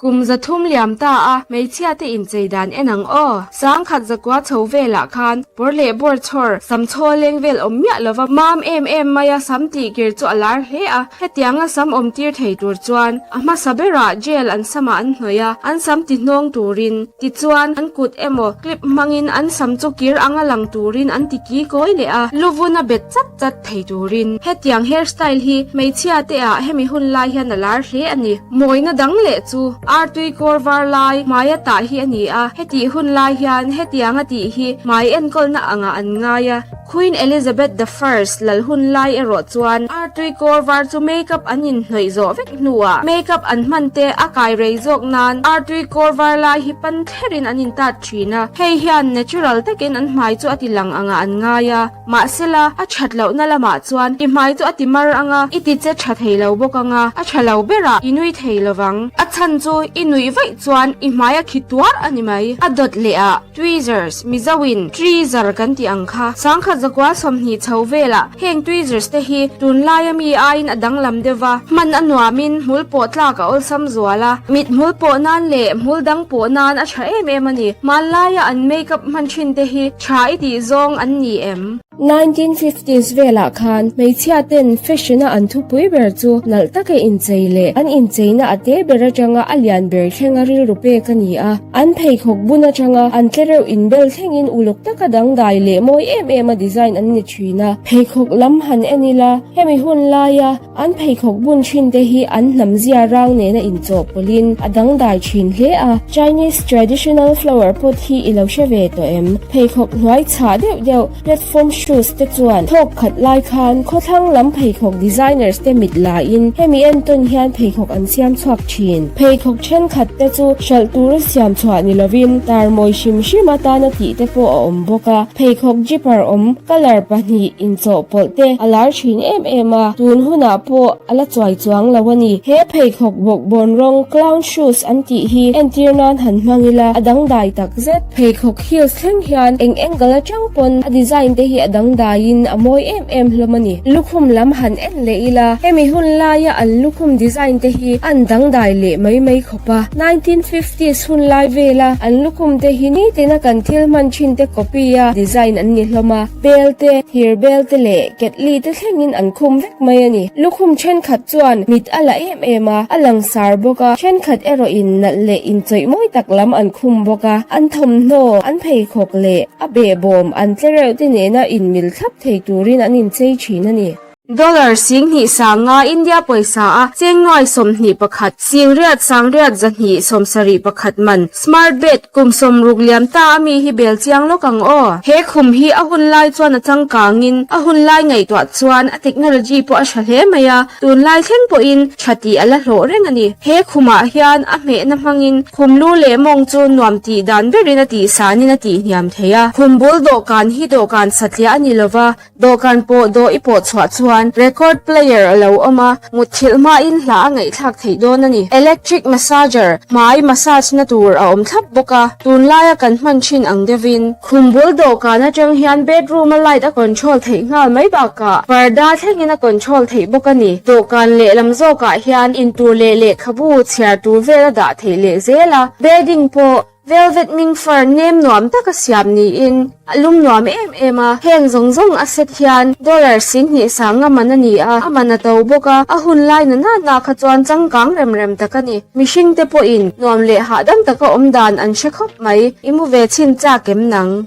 Kum 300 liam ta a, hmeichhia te inchei dan en ang aw. 1000 zakua chho velah khan pawr leh bawr chhawr, sam chhaw leng vel awm miah lova mam em em maia sam tihkir chu a lar hle a. Hetianga sam awm tir thei tur chuan a hmasa berah gel an samah an hnawih a, an sam ti hnawng turin. Tichuan, an kut emaw clip hmangin an sam chu kir anga lang turin an ti ki kawi leh a, luvun a bet chat chat thei turin. Hetiang hair style hi hmeichhia te ah hemi hun lai hian a lar hle a ni. Mawina dang leh chu artui kawr var lai hmai a tah hi a ni a, hetih hun lai hian hetiang a tih hi hmai enkawlna angah an ngai a. Queen Elizabeth the First lal hun lai erawh chuan artui kawr var chu makeup an inhnawih zawh vek hnuah makeup an hman te a kai rei zawk nan artui kawr var lai hi pan thlerin an intat thin a, hei hian natural takin an hmai chu a ti lang angah an ngai a, mahsela a that lohna lamah chuan i hmai chu a ti mar anga i ti che tha thei lo bawk anga a tha lo berah i nui thei lovang, a chhan chu i nuih vaih chuan i hmai a khi tuar a ni mai, a dawt leh ah. Tweezers, Mizoin treezer kan tih ang kha. 10,120 chho velah heng tweezers te hi tunlaia mi aiin a danglam deuh va, hman a nuamin hmul pawh tlak a awlsam zual a, mit hmul pawh nan leh hmul dang pawh nan a tha em em a ni. Hmanlaia an makeup hman thin te hi tha i tih zawng an ni em? 1950s velah khan hmeichhia ten fashion a an thupui ber chu nalh taka inchei leh an incheina a te ber atanga a lian ber thlenga rilru pek a ni a. An pheikhawk bun atanga an tlereuh inbel thlengin uluk taka dangdai leh mawi em em a design an ni thin a. Pheikhawk lam han en ila, hemi hun laia An pheikhawk bun thin te hi an hnam zia rang nena inchawhpawlhin a dangdai thin hle a. Chinese traditional flower pot hi i lo hre ve tawh em? Pheikhawk hnuai chhah deuh deuh platform shoes te chuan thawk khat lai khan khawthlang lam pheikhawk designers te mit laiin hemi entawn hian pheikhawk an siam chhuak thin. Pheikhawk thenkhat te chu hralh tura siam chhuah ni lovin tarmawi hrim hrim atana tih te pawh a awm bawk a. Pheikhawk zipper awm colour pahnih inchawhpawlh te a lar thin em em a, tun hunah pawh a la chuai chuang lo a ni. He pheikhawk bawkbawn rawng clown shoes an tih hi entir nan han hmang ila a dangdai tak zet. Pheikhawk heels thleng hian eng angle atang pawn a design te hi a dangdaiin a mawi em em hlawm a ni. Lukhum lam han en leh ila hemi hun laia an lukhum design te hi an dangdai leh mai mai khawp a. 1950s hun lai vela an lukhum te hi nitina kan thil hman thin te copy a design an ni hlawm a. Bel te, thir bel te leh ketli te thlengin an khum vek mai a ni. Lukhum thenkhat chuan mit a la em em a, a langsar bawk a, thenkhat erawhin nalh leh inchawih mawi tak lam an khum bawk a. An thawmhnaw, an pheikhawk leh a behbawm an tlereuh te nena inmil thlap thei turin an inchei thin a ni. Dollar 2500 India pawisa a cheng nuai 21 singriat sangriat 271 man smart bed kum 60 liam ta a mi hi bel chiang lawk ang aw. He khum hi a hun lai chuan a changkangin a hun lai ngaihtuah chuan a technology pawh a tha hle mai a, tunlai thleng pawhin tha tih a la hlawh reng a ni. He khumah hian a hmehna hmangin khum lu leh mawng chu nuam tih dan berin a tihsanin a tihhniam thei a. Khum bul dawhkan hi dawhkan satliah a ni lova, Dawhkan pawh dawh i pawh chhuah chuan record player a lo awm a, mutthilh hmain hla a ngaihthlak theih dawn a ni. Electric massager, hmai massage na tur a awm thlap bawk a, tunlaia kan hman thin ang deuhin. Khum bul dawhkan atang hian bedroom a light a control theih nghal mai bakah parda thlengin a control theih bawk a ni. Dawhkan lehlam zawkah hian intur leh lehkhabu chhiar tur vel a dah theih leh zel a, bedding pawh Velvet ming fur nem nuam taka siam niin a lum nuam em em a, heng zawng zawng a set hian dollar 20 sanga man a ni a, a man a to bawk a, a hun lai na na na kha chuan changkang rem rem tak a ni. Mihring te pawhin nuam leh hahdam taka awm dan an hre khawp mai, i mu ve chhin chak em nang?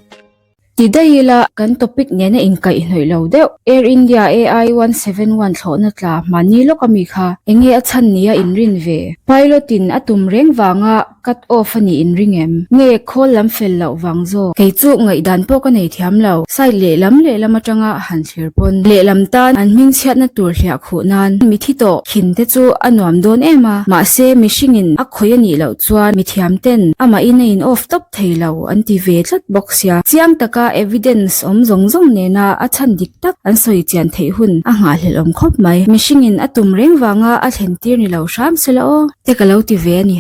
Ti daih ila, kan topic nena inkaihhnawih lo deuh. Air India AI 171 thlawhna tla hmanni lawk ami kha enge a chhan nia inrin ve? Pilot in a tum reng vanga cut off a nih inring em? Nge khawl lam fel loh vang zawk? Kei chu ngaihdan pawh ka nei thiam lo. Side lehlam lehlam atanga han thlir pawn lehlam tan an hmingchhiatna tur hliah khuh nan mithi tawh khin te chu a nuam dawn em a, mahse mihringin a khawih a nih loh chuan mithiam ten amahin a in off tawp thei lo an ti ve tlat bawk sia. Chiang taka evidence awm zawng zawng nena a chhan dik tak an sawi chian theih hun a nghahhlelh awm khawp mai. Mihringin a tum reng vanga a thlen tir ni lo hram se la aw te ka lo ti ve a ni.